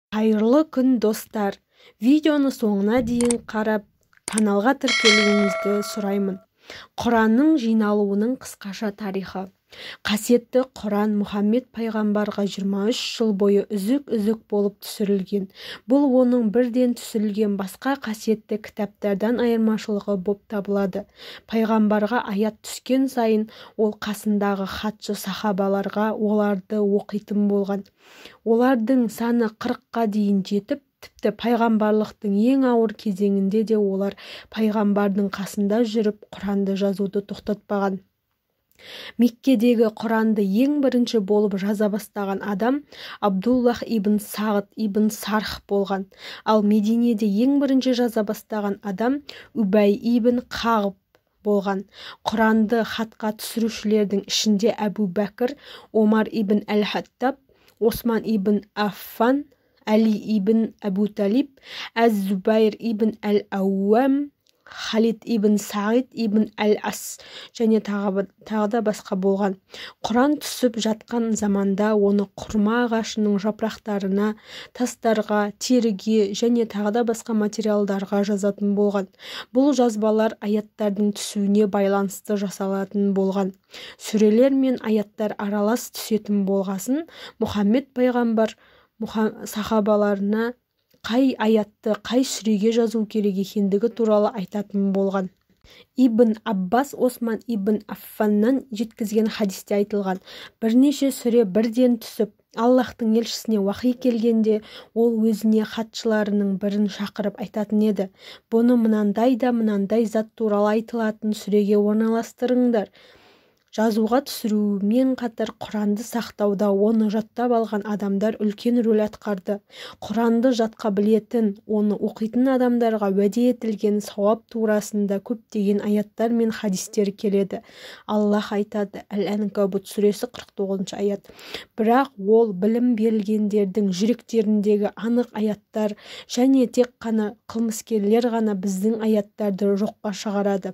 Қайырлы күн, достар! Видеоны соңына дейін қарап, каналға тіркелуіңізді сұраймын. Құранның жиналуының қысқаша тарихы. Қасиетті Құран Мұхаммед пайғамбарға 23 жыл бойы үзік-үзік болып түсірілген. Бұл оның бірден түсірілген басқа қасиетті кітаптардан айырмашылығы боп табылады. Пайғамбарға аят түскен сайын ол қасындағы хатшы сахабаларға оларды оқитын болған. Олардың саны 40-қа дейін жетіп, тіпті пайғамбарлықтың ең ауыр кезеңінде де олар пайғамбардың қасында жүріп Құранды жазуды тоқтатпаған. Меккедегі Құранды ең бірінші болып жаза бастаған адам Абдуллах ибн Сағд ибн Сарх болған. Ал Мединеде ең бірінші жаза бастаған адам Үбәй ибн Қағб болған. Құранды хатқа түсірушілердің ішінде Әбу Бәкір, Омар ибн әл-Хаттаб, Осман ибн Аффан, Әли ибн Әбу Талиб, Әз-Зубайр ибн әл-Ауам, Халид ибн Сағид ибн әл-Ас және тағы да басқа болған. Құран түсіп жатқан заманда оны құрма ағашының жапырақтарына, тастарға, теріге және тағы да басқа материалдарға жазатын болған. Бұл жазбалар аяттардың түсуіне байланысты жасалатын болған. Сүрелер мен аяттар аралас түсетін болғасын, Мұхаммед пайғамбар сахабаларына қай аятты қай сүреге жазу керек екендігі туралы айтатын болған. Ибн Аббас Осман ибн Аффаннан жеткізген хадисте айтылған: бірнеше сүре бірден түсіп, Аллаһтың елшісіне уахи келгенде, ол өзіне хатшыларының бірін шақырып айтатын еді: бұны мынандай да мынандай зат туралы айтылатын сүреге орналастырыңдар. Жазуға түсірумен қатар Құранды сақтауда оны жаттап алған адамдар үлкен рөл атқарды. Құранды жатқа білетін, оны оқитын адамдарға уәде етілген сауап турасында көптеген аяттар мен хадистер келеді. Аллаһ айтады, Әл-Әнкабут сүресі 49 аят. Бірақ ол білім берілгендердің жүректеріндегі анық аяттар және тек қана қылмыскерлер ғана біздің аяттарды жоққа шығарады.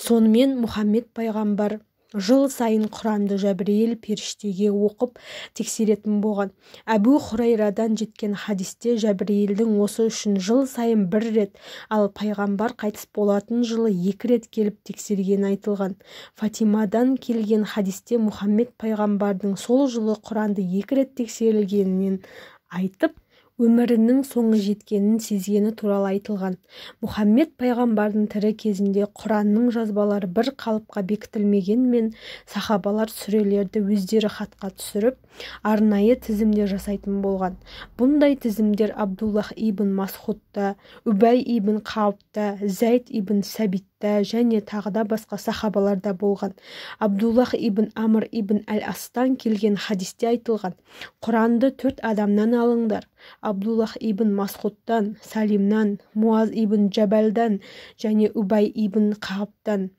Сонымен Мұхаммед пайғамбар жыл сайын Құранды Жәбірейіл періштеге оқып тексеретін болған. Әбу Хурайрадан жеткен хадисте Жәбірейілдің осы үшін жыл сайын бір рет, ал пайғамбар қайтыс болатын жылы 2 рет келіп тексергені айтылған. Фатимадан келген хадисте Мұхаммед пайғамбардың сол жылы Құранды 2 рет тексерілгенін айтып, өмірінің соңы жеткенін сезгені туралы айтылған. Мұхаммед пайғамбардың тірі кезінде Құранның жазбалары бір қалыпқа бекітілмегенмен, сахабалар сүрелерді өздері хатқа түсіріп, арнайы тізімдер жасайтын болған. Бұндай тізімдер Абдуллах ибн Масғудта, Үбәй ибн Қағбта, Зайд ибн Сәбитта және тағы да басқа сахабаларда болған. Абдуллах ибн Амр ибн әл-Астан келген хадисте айтылған: Құранды 4 адамнан алыңдар. Абдуллах ибн Масғудтан, Салимнан, Муаз ибн Жабалдан және Үбай ибн Қағбтан.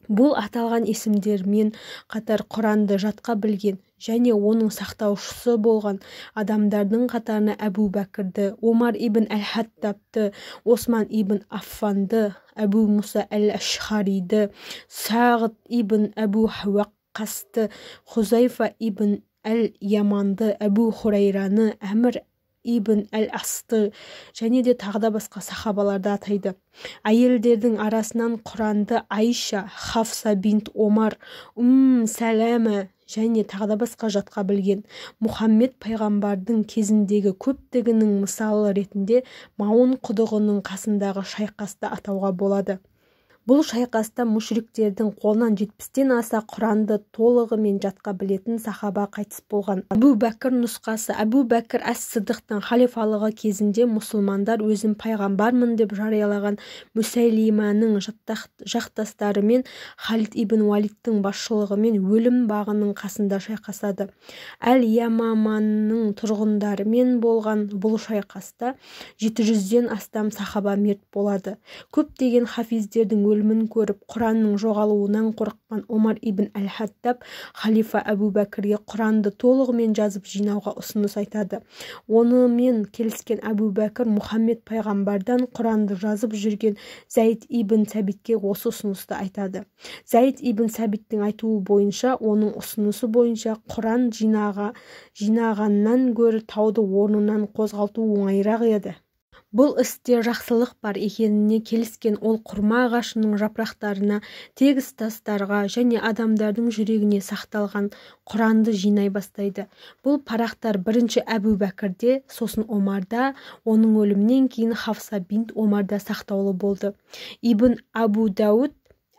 Бұл аталған есімдермен қатар Құранды жатқа білген және оның сақтаушысы болған адамдардың қатарына Әбу Бәкірді, Омар ибн әл-Хаттабты, Осман ибн Аффанды, Әбу Муса әл-Ашғариді, Сағд ибн Әбу Уаққасты, Хузайфа ибн әл-Яманды, Әбу Хурайраны, Әмір ибн әл-Асты және де тағы да басқа сахабаларды атайды. Әйелдердің арасынан Құранды Айша, Хафса бинт Омар, Сәләмә және тағы да басқа жатқа білген. Мұхаммед пайғамбардың кезіндегі көптігінің мысалы ретінде Мауын құдығының қасындағы шайқасты атауға болады. Бұл шайқаста мушриктердің қолынан 70-тен аса Құранды толығымен жатқа білетін сахаба қайтыс болған. Әбу Бәкір нұсқасы. Әбу Бәкір әс-Сыдықтың халифалығы кезінде мұсылмандар өзін пайғамбармын деп жариялаған Мүсәйлиманың жақтастарымен Халид ибн Уалидтің басшылығымен өлім бағының қасында шайқасады. Әл-Ямаманың тұрғындарымен болған бұл шайқаста 700-ден астам сахаба мерт болады. Көптеген хафиздердің өлімін көріп, Құранның жоғалуынан қорыққан Омар ибн әл-Хаттаб халифа Әбу Бәкірге Құранды толығымен жазып жинауға ұсыныс айтады. Онымен келіскен Әбу Бәкір Мұхаммед пайғамбардан Құранды жазып жүрген Зайд ибн Сәбитке осы ұсынысты айтады. Зайд ибн Сәбиттің айтуы бойынша, оның ұсынысы бойынша Құран жинағаннан гөрі тауды орнынан қозғалту оңайырақ еді. Бұл істе жақсылық бар екеніне келіскен ол құрма ағашының жапырақтарына, тегіс тастарға және адамдардың жүрегіне сақталған Құранды жинай бастайды. Бұл парақтар бірінші Әбу Бәкірде, сосын Омарда, оның өлімінен кейін Хафса бинт Омарда сақтаулы болды. Ибн Абу Дауд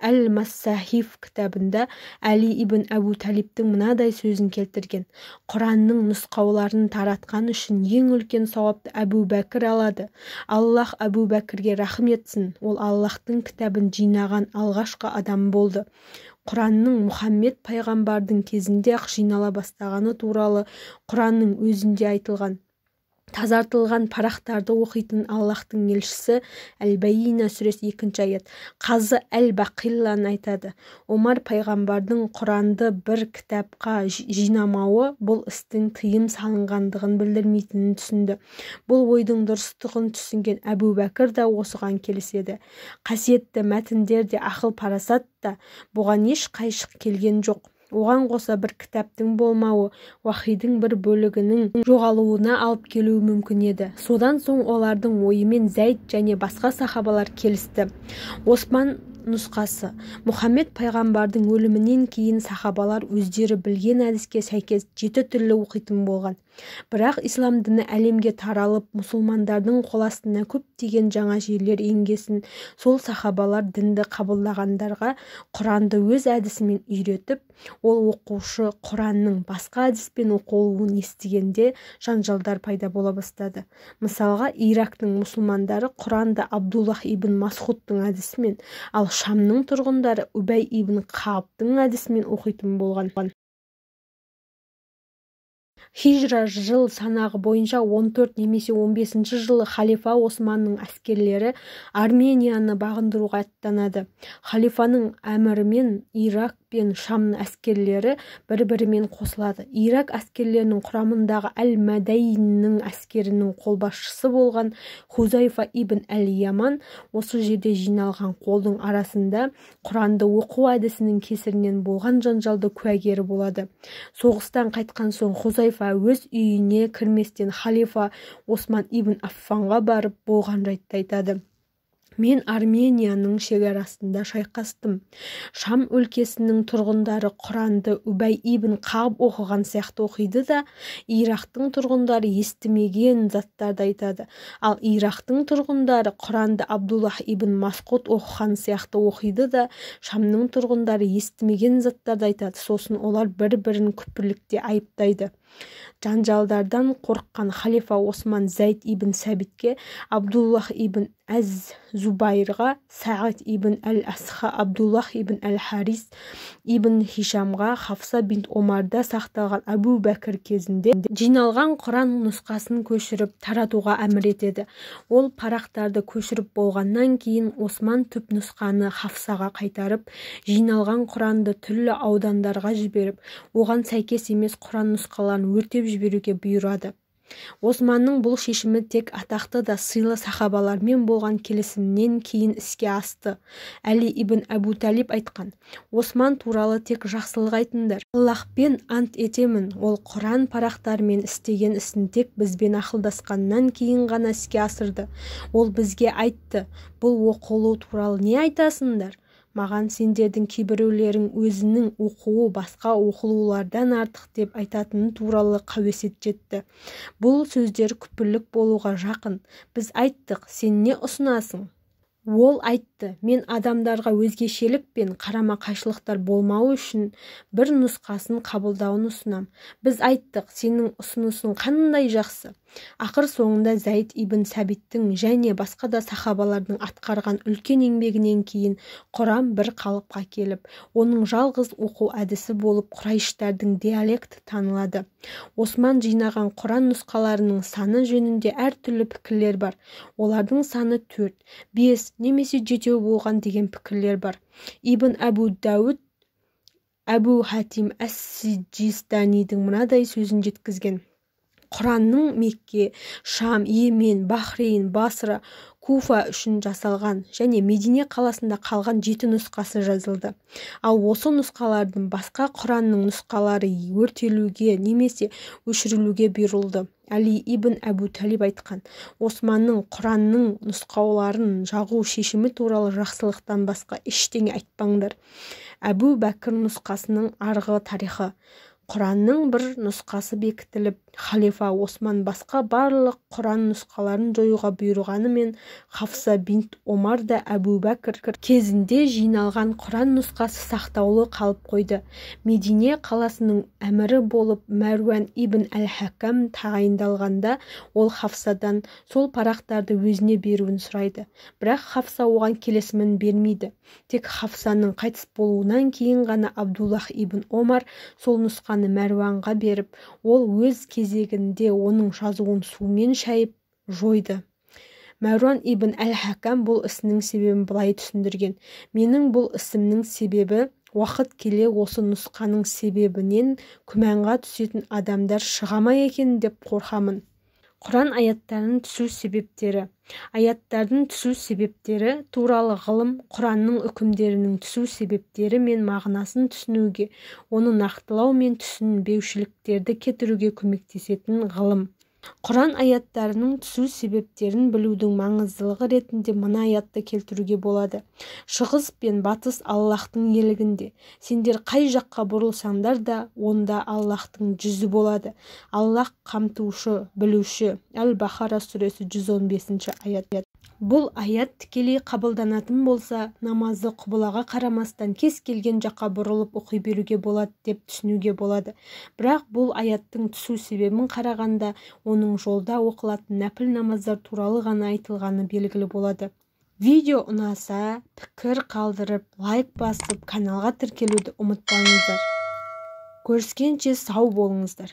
Әл-Массахиф кітабында Әли ибн Әбу Талибтің мынадай сөзін келтірген: Құранның нұсқауларын таратқан үшін ең үлкен сауапты Әбу Бәкір алады. Аллах Әбу Бәкірге рахым етсін, ол Аллахтың кітабын жинаған алғашқы адам болды. Құранның Мұхаммед пайғамбардың кезінде-ақ жинала бастағаны туралы Құранның өзінде айтылған. Тазартылған парақтарды оқитын Аллахтың елшісі Әл-Бәйина сүресі 2 аят. Қазы Әл-Бақиллан айтады: Омар пайғамбардың Құранды бір кітапқа жинамауы бұл істің тыйым салынғандығын білдірмейтінін түсінді. Бұл ойдың дұрыстығын түсінген Әбу Бәкір да осыған келіседі. Қасиетті мәтіндер де, ақыл парасат та бұған еш қайшы келген жоқ. Оған қоса бір кітаптың болмауы уахидің бір бөлігінің жоғалуына алып келуі мүмкін еді. Содан соң олардың ойымен Зайд және басқа сахабалар келісті. Осман нұсқасы. Мұхаммед пайғамбардың өлімінен кейін сахабалар өздері білген әдіске сәйкес 7 түрлі оқитын болған. Бірақ ислам діні әлемге таралып, мұсылмандардың қол астына көптеген жаңа жерлер енгесін, сол сахабалар дінді қабылдағандарға Құранды өз әдісімен үйретіп, ол оқушы Құранның басқа әдіспен оқылуын естігенде жанжалдар пайда бола бастады. Мысалға, Ирактың мұсылмандары Құранды Абдуллах ибн Масғудтың әдісімен, ал Шамның тұрғындары Үбәй ибн Қаабтың әдісімен оқитын болған. Хижра жыл санағы бойынша 14 немесе 15 жылы халифа Османның әскерлері Арменияны бағындыруға аттанады. Халифаның әмірімен Ирак пен Шамның әскерлері бір-бірімен қосылады. Ирак әскерлерінің құрамындағы Әл-Мәдайнның әскерінің қолбасшысы болған Хузайфа ибн Әл-Яман осы жерде жиналған қолдың арасында Құранды оқу әдісінің кесірінен болған жанжалды куәгері болады. Соғыстан қайтқан соң Хузайфа өз үйіне кірместен халифа Осман ибн Аффанға барып болған жайтты айтады. Мен Арменияның шекарасында шайқастым. Шам өлкесінің тұрғындары Құранды Үбәй ибн Қағб оқыған сияқты оқиды да, Ирактың тұрғындары естімеген заттарды айтады. Ал Ирактың тұрғындары Құранды Абдуллах ибн Масғуд оқыған сияқты оқиды да, Шамның тұрғындары естімеген заттарды айтады. Сосын олар бір-бірін күпірлікте айыптайды. Жанжалдардан қорыққан халифа Осман Зайд ибн Сәбитке, Абдуллах ибн Әз-Зубайрға, Сағид ибн Әл-Асха, Абдуллах ибн Әл-Харис ибн Хишамға Хафса бинт Омарда сақталған Әбу Бәкір кезінде жиналған Құран нұсқасын көшіріп таратуға әмір етеді. Ол парақтарды көшіріп болғаннан кейін Осман түп нұсқаны Хафсаға қайтарып, жиналған Құранды түрлі аудандарға жіберіп, оған сәйкес емес Құран нұсқаларын өртеп жіберуге бұйырады. Османның бұл шешімі тек атақты да сыйлы сахабалармен болған келісімнен кейін іске асты. Әли ибн Әбу Талиб айтқан: Осман туралы тек жақсылық айтыңдар. Аллахпен ант етемін, ол Құран парақтарымен істеген ісін тек бізбен ақылдасқаннан кейін ғана іске асырды. Ол бізге айтты: бұл оқылу туралы не айтасыңдар? Маған сендердің кейбіреулерің өзінің оқуы басқа оқылулардан артық деп айтатыны туралы қауесет жетті. Бұл сөздер күпірлік болуға жақын. Біз айттық: сен не ұсынасың? Ол айтты: мен адамдарға өзгешелік пен қарама-қайшылықтар болмауы үшін бір нұсқасын қабылдауын ұсынам. Біз айттық: сенің ұсынысың қандай жақсы. Ақыр соңында Зайд ибн Сәбиттің және басқа да сахабалардың атқарған үлкен еңбегінен кейін Құран бір қалыпқа келіп, оның жалғыз оқу әдісі болып құрайыштардың диалекті танылады. Осман жинаған Құран нұсқаларының саны жөнінде әртүрлі пікірлер бар. Олардың саны 4, 5 немесе 7 болған деген пікірлер бар. Ибн Әбу Дәуд Әбу Хатим әс-Сиджистанидің мынадай сөзін жеткізген: Құранның Мекке, Шам, Йемен, Бахрейн, Басра, Куфа үшін жасалған және Медине қаласында қалған 7 нұсқасы жазылды. Ал осы нұсқалардың басқа Құранның нұсқалары өртелуге немесе өшірілуге бұйырылды. Али ибн Әбу Талиб айтқан: Османның Құранның нұсқауларын жағу шешімі туралы жақсылықтан басқа ештеңе айтпаңдар. Әбу Бәкір нұсқасының арғы тарихы. Құранның бір нұсқасы бекітіліп, халифа Осман басқа барлық Құран нұсқаларын жоюға бұйырғанымен, Хафса бинт Омар да Әбу Бәкір кезінде жиналған Құран нұсқасы сақтаулы қалып қойды. Медине қаласының әмірі болып Мәруан ибн әл-Хакам тағайындалғанда, ол Хафсадан сол парақтарды өзіне беруін сұрайды. Бірақ Хафса оған келісімін бермейді. Тек Хафсаның қайтыс болуынан кейін ғана Абдуллах ибн Омар сол нұсқаны Мәруанға беріп, ол өз кезегінде оның жазуын сумен шайып жойды. Мәруан ибн әл-Хакам бұл ісінің себебін былай түсіндірген: менің бұл ісімнің себебі уақыт келе осы нұсқаның себебінен күмәнға түсетін адамдар шыға ма екен деп қорқамын. Құран аяттарының түсу себептері. Аяттардың түсу себептері туралы ғылым Құранның үкімдерінің түсу себептері мен мағынасын түсінуге, оны нақтылау мен түсінбеушіліктерді кетіруге көмектесетін ғылым. Құран аяттарының түсу себептерін білудің маңыздылығы ретінде мына аятты келтіруге болады: Шығыс пен батыс Аллаһтың иелігінде. Сендер қай жаққа бұрылсаңдар да, онда Аллаһтың жүзі болады. Аллаһ қамтушы, білуші. Әл-Бақара сүресі 115 аят. Бұл аят тікелей қабылданатын болса, намазды құбылаға қарамастан кез келген жаққа бұрылып оқи беруге болады деп түсінуге болады. Бірақ бұл аяттың түсу себебін қарағанда, оның жолда оқылатын нәпіл намаздар туралы ғана айтылғаны белгілі болады. Видео ұнаса, пікір қалдырып, лайк басып, каналға тіркелуді ұмытпаңыздар. Көріскенше сау болыңыздар.